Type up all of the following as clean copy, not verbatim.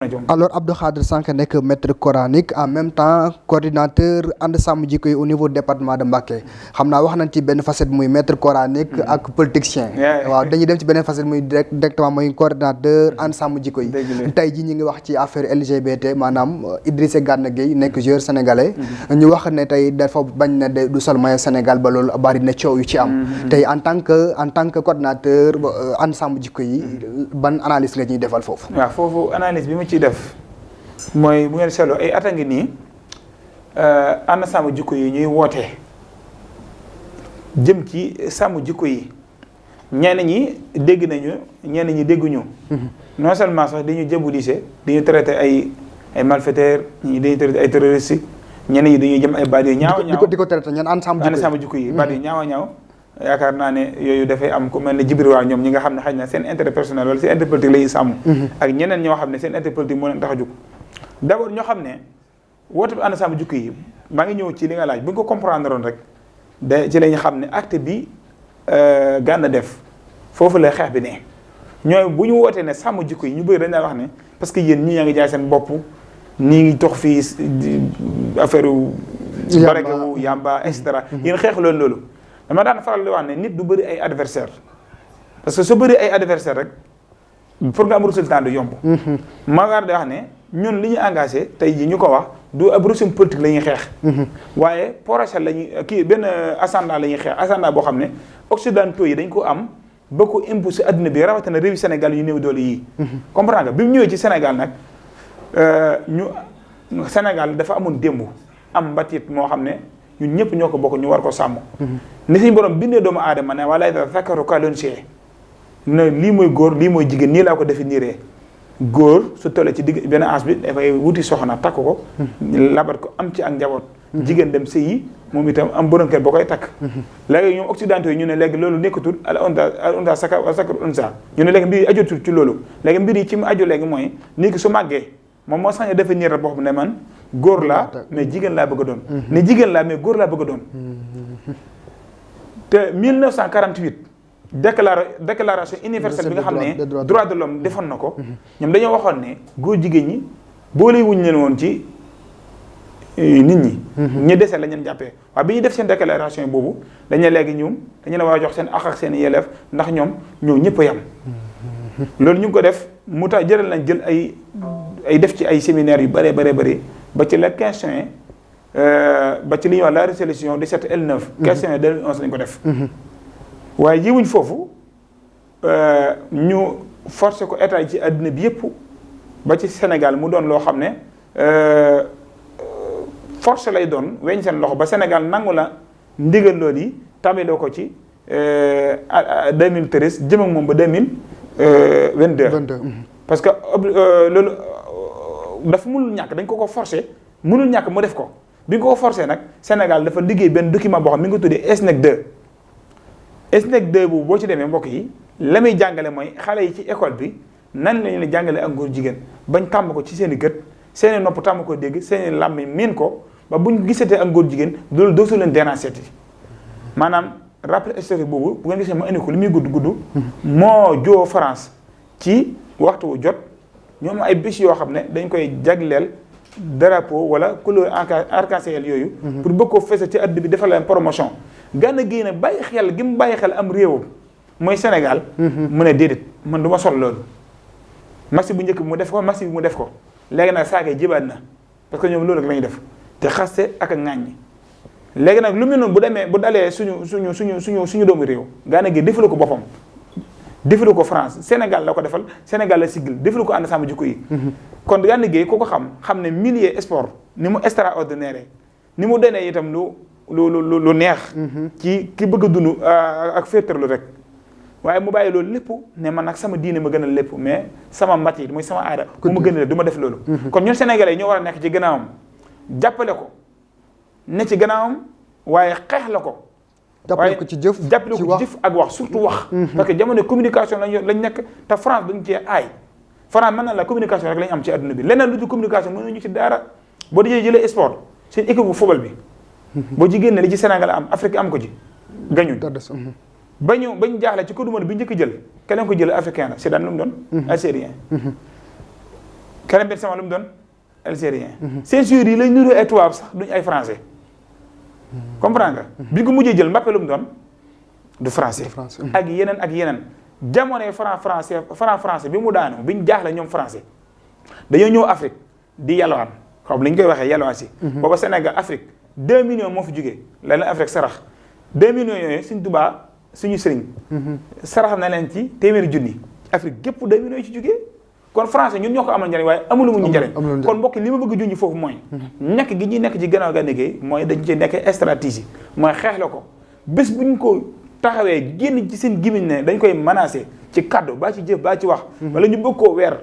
Alors Abdou Khadre Sank nekk maître coranique en même temps coordinateur ànd sàmm jikko yi au niveau département de Mbacké xam naa wax nañ ci benn facette muy maître coranique ak politicien waaw dañuy dem ci beneen facette muy directement muy coordinateur ànd sàmm jikko yi tey ji ñi ngi wax ci affaire LGBT maanaam Idrissa Gana Gueye nekk joueur sénégalais ñu wax ne tey dafa bañ na de du sol maillot Sénégal ba loolu bari na coow yu ci am tey en tant que coordinateur ànd sàmm jikko yi ban analyse nga ñuy defal foofu waaw foofu analyse bi ciy def mooy bu ngeen seetloo ay at a ngi nii ànd sàmm jikko yi ñuy woote jëm ci sàmm jikko yi ñenn ñi dégg nañu ñenn ñi dégguñu. non seulement sax dañu diaboliser dañu traité ay malfaiteurs ñi dañuy traité ay terroristes ñenn ñi dañuy jëm ay baat yu ñaaw ñaaw di ko traité ñan ànd sàmm jikko yi baat yu ñaaw ñaaw yaakaar naa ne yooyu dafay am ku mel ne Jibril waa ñoom ñi nga xam ne xëy na seen intérêt personnel wala seen intérêt politique la ñuy sàmm ak ñeneen ñoo xam ne seen intérêt politique moo leen tax a jóg d'abord ñoo xam ne woote bi ànd sàmm jikko yi maa ngi ñëw ci li nga laaj bu ñu ko comprendre woon rek de ci la ñu xam ne acte bi Gana def foofu la xeex bi ne ñooy bu ñu wootee ne sàmm jikko yi ñu bëri dañ daan wax ne parce que yéen ñii yaa ngi jaay seen bopp ñii ngi tox fii affaire baregewu yamba et cetera yéen xeexu leen loolu dama daan faral di wax ne nit du bëri ay adversaire parce que su bëri ay adversaire rek pour nga am résultat du yomb ma war di wax ne ñun li ñu engagé tey ji ñu ko wax du ab régime politique la ñuy xeex waaye projet la ñuy kii benn agenda la ñuy xeex agenda boo xam ne occidentaux yi dañ ko am ba ko imposé adduna bi rawatina réewi Sénégal yu néew doole yii comprendre nga bi mu ñëwee ci Sénégal nag Sénégal dafa amoon démb am mbatit moo xam ne ñun ñëpp ñoo ko bokk ñu war ko sàmm ni suñu borom bindee doomu aadama ne wala zakaru kalunse ne lii mooy góor lii mooy jigéen nii laa ko définiree góor su tollee ci digg benn âge bi dafay wuti soxna takk ko labat ko am ci ak njaboot jigéen dem sëyi moom itam am borom kër boo koy takk léegi ñoom occidentaux yi ñu ne léegi loolu nekkatul al unsa sakar unsa ñu ne léegi mbir yi ajotul ci loolu léegi mbir yi ci mu aju léegi mooy nit ki su màggee moom moo sañ a définir boo xam ne man góor laa mais jigéen laa bëgg a doon ne jigéen laa mais góor laa bëgg a doon te 1948 déclaration universelle bi nga xam ne droit de l'homme defoon na ko ñoom dañoo waxoon ne góor jigéen ñi boole wuñ leen woon ci nit ñi ñu dese la ñeen jàppee waaye bi ñu def seen déclaration boobu dañu léegi ñoom dañu la war a jox seen ak seen yelleef ndax ñoom ñoo ñëpp a yam loolu ñu ngi ko def mu tax jëral nañ jël ay def ci ay séminaires yu bëree bëri ba ci la 15 juin ba ci li ñuy wax la résolution 17L9 15 juin 2011 lañ ko def waaye jiwuñ foofu ñu forcé ko état yi ci àddina bi yëpp ba ci Sénégal mu doon loo xam ne force lay doon weñ seen loxo ba Sénégal nangu la ndigal loolu yi tàmbaloo ko ci 2013 jëm ak moom ba 2022 parce que loolu dafa mënul ñàkk dañ ko forcé mënul ñàkk mu def ko bi nga ko forcé nag Sénégal dafa liggéey benn document boo xam mi nga tuddee SNEC 2 SNEC 2 boobu boo ci demee mbokk yi la muy jàngale mooy xale yi ci école bi nan lañu leen jàngale ak góor jigéen bañ tàmm ko ci seen i gët seen i nopp tàmm ko dégg seen i làmmiñ miin ko ba buñ gisatee ak góor jigéen loolu dootu leen déranger maanaam rappel historique boobu bu ngeen gisee ma indi ko li muy gudd moo joo France ci waxtu wu jot ñoom ay bis yoo xam ne dañ koy jagleel drapeau wala couleur arc-en-ciel yooyu pour bëgg koo fese ci àdduna bi defal leen promotion Gana Gueye nag bàyyi xel gi mu bàyyi xel am réewam mooy Sénégal mu ne déedéet man du ma sol loolu maxi bu njëkk bi mu def ko maxi bi mu def ko léegi nag saakay jibaat na parce que ñoom loolu rek la ñuy def te xaste ak ŋàññi léegi nag lu mel noonu bu demee bu dalee suñu doomu réew Gana Gueye defalu ko boppam defalu ko France Sénégal la ko defal Sénégal la siggil defalu ko ànd sàmm jikko yi kon Gana Gueye ku ko xam ne milieu sport ni mu extraordinaire ni mu denee itam lu neex ci ki bëgg a dund ak féetarlu rek waaye mu bàyyi loolu lépp ne man nag sama diine ma gënal lépp mais sama mat yi mooy sama aada bu ma gënal du ma def loolu kon ñun Sénégalais ñoo war a nekk ci gannaawam jàppale ko ne ci gannaawam waaye xeex la ko jàppale ko ci jëf ak wax surtout wax parce que jamono communication lañ nekk te France dañ cee aay France mën na la communication rek lañ am ci adduna bi leneen lu dul communication mënuñu ci dara boo dajee jëlee sport seen équipe bu football bi boo jigéen ne li ci Sénégal am Afrique am ko ci gañuñ bañ jaaxle ci coupe du monde bi njëkk jël keneen ko jël africain la c'est daan lu mu doon algérien Karim Benzema lu mu doon algérien. seen joueurs yi lay nuroo ay tubaab sax duñ ay français. comprends nga. bi ko mujjee jël Mbappé lu mu doon du français. ak yeneen. jamonoy franc français bi mu daanoo biñ jaaxle ñoom français dañoo ñëw Afrique di yalwaan xam li ñu koy waxee yalwaan si. booba Sénégal Afrique 2 millions moo fi jugee la leen Afrique sarax 2 millions yooyu suñ Tuubaa suñu sëriñ. sarax na leen ci téeméeri junni Afrique gépp 2 millions yi ci jugee. kon français ñun ñoo ko amal njëriñ waaye amulu mu ñu njëriñ kon mbokk li ma bëgg junj foofu mooy nekk gi ñuy nekk ci gannaaw Gana Gueye mooy dañ ci nekk stratégie mooy xeex la ko bés bu ñu ko taxawee génn ci seen gimiñ ne dañ koy menacé ci kaddu baa ci jëf baa ci wax wala ñu bëgg koo weer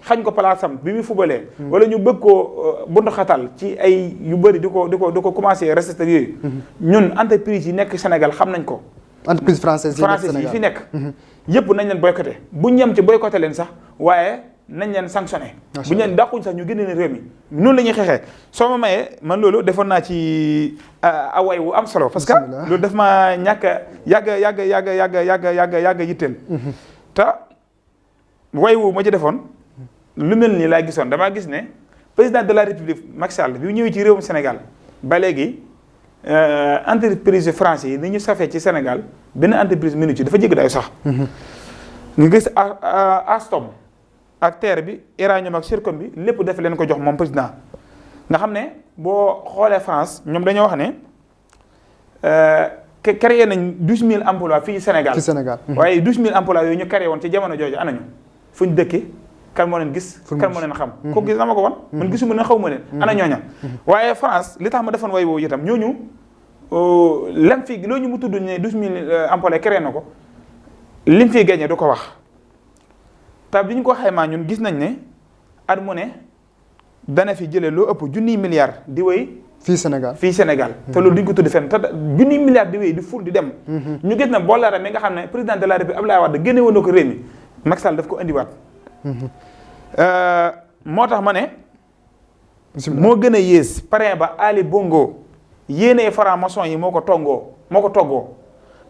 xañ ko palaasam bi muy fubalee wala ñu bëgg koo buntu xatal ci ay yu bëri di ko commencé resté yooyu ñun entreprise yi nekk Sénégal xam nañ ko entreprise française yi fi nekk yëpp nañ leen boycotté buñ ñem ci boycotté leen sax waaye nañ leen sanctionné bu ñu leen dàquñ sax ñu génne leen réew mi noonu la ñuy xeexee soo ma mayee man loolu defoon naa ci away wu am solo parce que loolu daf ma ñàkk yàgg yitteel te way wu ma ci defoon lu mel nii laa gisoon damaa gis ne président de la république Macky Sall bi ñëwee ci réewum Sénégal ba léegi entreprise français yi ni ñu safee ci Sénégal benn entreprise minu ci dafa jégg dayu sax nga gis Alstom ak terre bi uranium ak zircon bi lépp def leen ko jox moom président nga xam ne boo xoolee France ñoom dañoo wax ne créé nañ 12000 emplois fii Sénégal waaye 12000 emplois yooyu ñu créé woon ci jamono jooju anañu fu ñu dëkkee kan moo leen gis kan moo leen xam ko gis dama ko wan man gisuma leen xaw ma leen ana ñooña waaye France li tax ma defoon way woowu itam ñooñu lam fii loolu ñu mu tudd ne 12000 emplois créé na ko lim fii gagné du ko wax te bi ñu ko xaymaa ñun gis nañ ne at mu ne dana fi jëlee loo ëpp junniy milliards di wéy fii Sénégal te loolu duñ ko tudd fenn te junniy milliards di wéy di ful di dem ñu gis na Bolloré mi nga xam ne président de la République Abdoulaye Wade génne woon na ko réew mi Macky Sall daf ko indiwaat moo tax ma ne moo gën a yées parrain ba Ali Bongo yéenee franc-maçon yi moo ko toggoo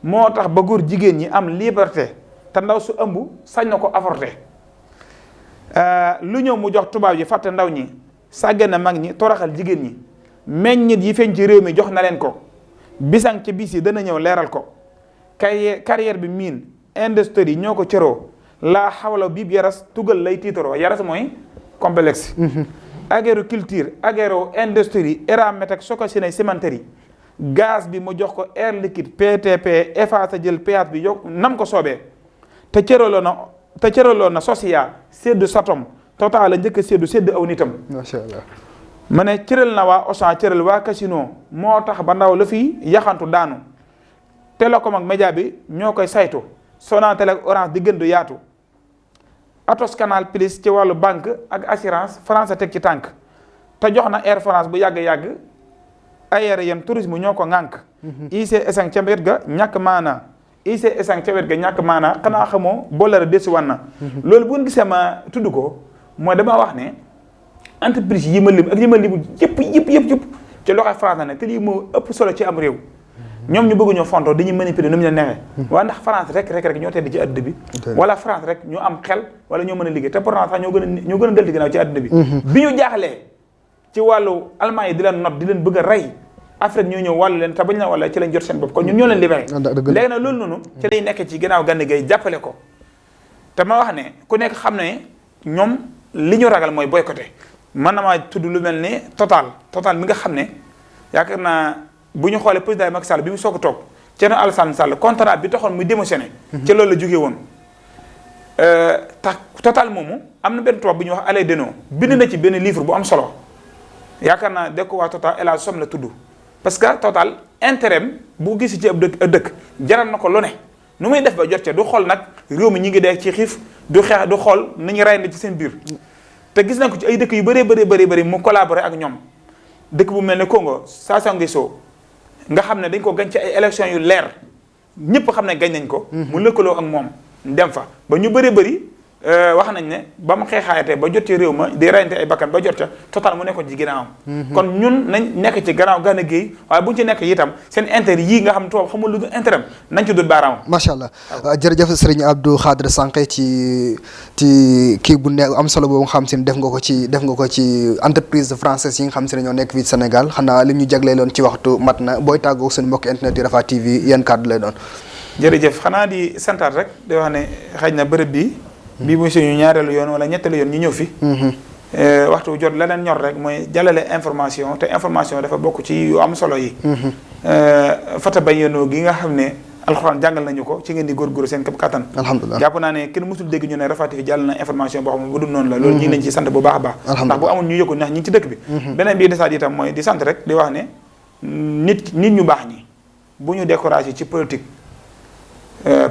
moo tax ba góor jigéen ñi am liberté te ndaw su ëmb sañ na ko avorter lu ñëw mu jox tubaab yi fàtte ndaw ñi sàggan na mag ñi toroxal jigéen ñi meññit yi feeñ ci réew mi jox na leen ko bisang ci bis yi dana ñëw leeral ko carrière bi mine industrie ñoo ko cëroo laa xawla biib yaras tugal lay tiitaroo yaras mooy complexe agriculture agro industrie erametek sokosine cimenterie gaz bi mu jox ko air liquide PTP effacé jël péage bi yokk nam ko soobee te cëraloo na Sosia séddu Satom Total la njëkk a séddu aw nitam. macha allah. ma ne cëral na waa Auchan cëral waa Casino moo tax ba ndaw la fi yaxantu daanu Télécom ak média bi ñoo koy saytu Sonatel ak Orange di gën du yaatu Atos Canal Plus ci wàllu banque ak assurance France teg ci tànk te jox na Air France bu yàgg-yàgg aérien tourisme ñoo ko ŋànk ICS ca wet ga ñàkk maana ICS ca wet ga ñàkk maana xanaa xamoo Bolloré desi wan na loolu bu ngeen gisee ma tudd ko mooy dama wax ne entreprise yi ma lim ak yi ma lim yëpp ci loxo France na ne te lii moo ëpp solo ci am réew ñoom ñu bëgg ñoo fontoo dañuy manipuler nu mu leen neexee waaye ndax France rek ñoo tedd ci àdduna bi wala France rek ñoo am xel wala ñoo mën a liggéey te pourtant sax ñoo gën a delti ginnaaw ci àdduna bi bi ñu jaaxlee ci wàllu Allemagne yi di leen not di leen bëgg a rey Afrique ñoo ñëw wàllu leen te bañ la wala ci lañ jot seen bopp kon ñun ñoo leen libéré léegi nag loolu noonu ci lañ nekk ci gannaaw Gana Gueye jàppale ko te ma wax ne ku nekk xam ne ñoom li ñu ragal mooy boycotté man na maa tudd lu mel ni Total mi nga xam ne yaakaar naa bu ñu xoolee président Macky Sall bi mu soog a toog Thierno Alassane Sall contrat bi taxoon muy démissionné ci loolu la jógee woon tax Total moomu am na benn tubaab bu ñuy wax Alain Deno bind na ci benn livre bu am solo yaakaar naa de ko waa Total El Hadj Somm la tudd parce que Total intérêt bu gis ci ab dëkk jaral na ko lu ne nu muy def ba jot ca du xool nag réew mi ñi ngi dee ci xiif du xeex du xool ni ñu rayante ci seen biir te gis nañ ko ci ay dëkk yu bëree mu collaboré ak ñoom dëkk bu mel ne Congo Sassou Nguesso nga xam ne dañ ko gañ ci ay élections yu leer ñëpp xam ne gañ nañ ko mu lëkkaloo ak moom dem fa ba ñu bëri wax nañ ne ba mu xeexaayatee ba jot ci réew ma di reyante ay bakkan ba jot ca Total mu nekkoon ci ginnaawam. kon ñun nañ nekk ci gannaaw Gana Gueye waaye bu ñu ci nekk itam seen intérêt yii nga xam ne tubaab xamul lu dul intérêt nañ ci dul baaraam. macha allah jërëjëf Serigne Abdou Khadre Sankhé ci kii bu ne am solo boobu nga xam si ne def nga ko ci entreprise française yi nga xam si ne ñoo nekk fii Sénégal xanaa li ñu jagleeloon ci waxtu mat na booy tàggoo suñu mbokk internet yi Rafah TV yan kàddu lay doon. jërëjëf xanaa di santaat rek di wax ne xëy na bërëb bii mooy suñu ñaareelu yoon wala ñetteelu yoon ñu ñëw fi. waxtu jot leneen ñor rek mooy jàllale information te information dafa bokk ci yu am solo yi. fata bayyanu gi nga xam ne alxuraan jàngal nañu ko ci ngeen di góorgóorlu seen képp kattan. alhamdulilah jàpp naa ne kenn mësul dégg ñu ne Rafah TV jàll na information boo xam ne bu dul noonu la. loolu ñu ngi leen ci sant bu baax a baax. ndax bu amul ñu yëgul ndax ñi ngi ci dëkk bi. beneen bii desaat itam mooy di sant rek di wax ne nit ñu baax ñi bu ñu découragé ci politique.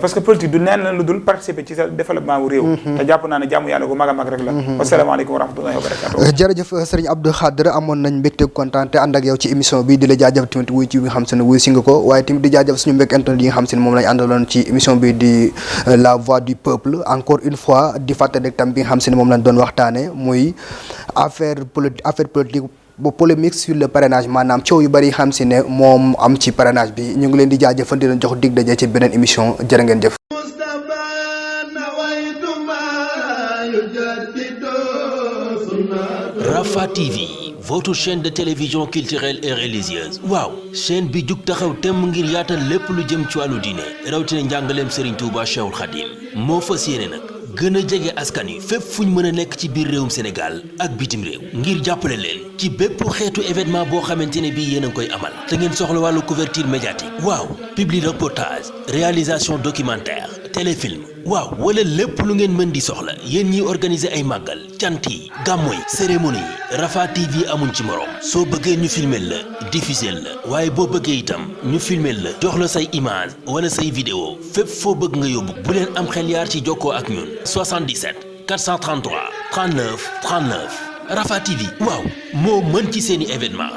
parce que politique du neen la lu dul participer ci sa développement wu réew. te jàpp naa ne jàmm yàlla gu mag a mag rek la. wasalaamaaleykum wa rahmatullahi wa barakatuh. jërëjëf Serigne Abdou Khadre amoon nañ mbégte kontaan te ànd ak yow ci émission bi di la jaajëf tamit wuy ci bi nga xam se ne wuy si nga ko waaye tamit di jaajëf suñu mbokk internet yi nga xam se ne moom lañ àndaloon ci émission bi di la voix du peuple encore une fois di fàttali tam bi nga xam se ne moom lañ doon waxtaane muy affaire politique bu polémique sur le parrainage maanaam coow yu bëri yi xam si ne moom am ci parrainage bi ñu ngi leen di jaajëfal di leen jox dig daje ci beneen émission jërë ngeen jëf. Rafah TV, votre chaîne de télévision culturelle et religieuse. waaw chaîne bi jug taxaw temm ngir yaatal lépp lu jëm ci wàllu diine rawatina njàngaleem Serigne Touba Cheikhoul Khadim moo fas yéene nag gën a jege askan wi fépp fu ñu mën a nekk ci biir réewum Sénégal ak bitim réew ngir jàppale leen ci bépp xeetu événement boo xamante ne bii yéen a ngi koy amal te ngeen soxla wàllu couverture médiatique waaw publi reportage réalisation documentaire téléfilm waaw wala lépp lu ngeen mën di soxla yéen ñiy organiser ay màggal cant yi gàmmu yi cérémonie yi Rafah TV amuñ ci morom soo bëggee ñu filmer la diffuser la waaye boo bëggee itam ñu filmer la jox la say image wala say vidéo fépp foo bëgg nga yóbbu bu leen am xel yaar ci jokkoo ak ñun 77 433 39 39 Rafah TV waaw moo mën ci seeni événement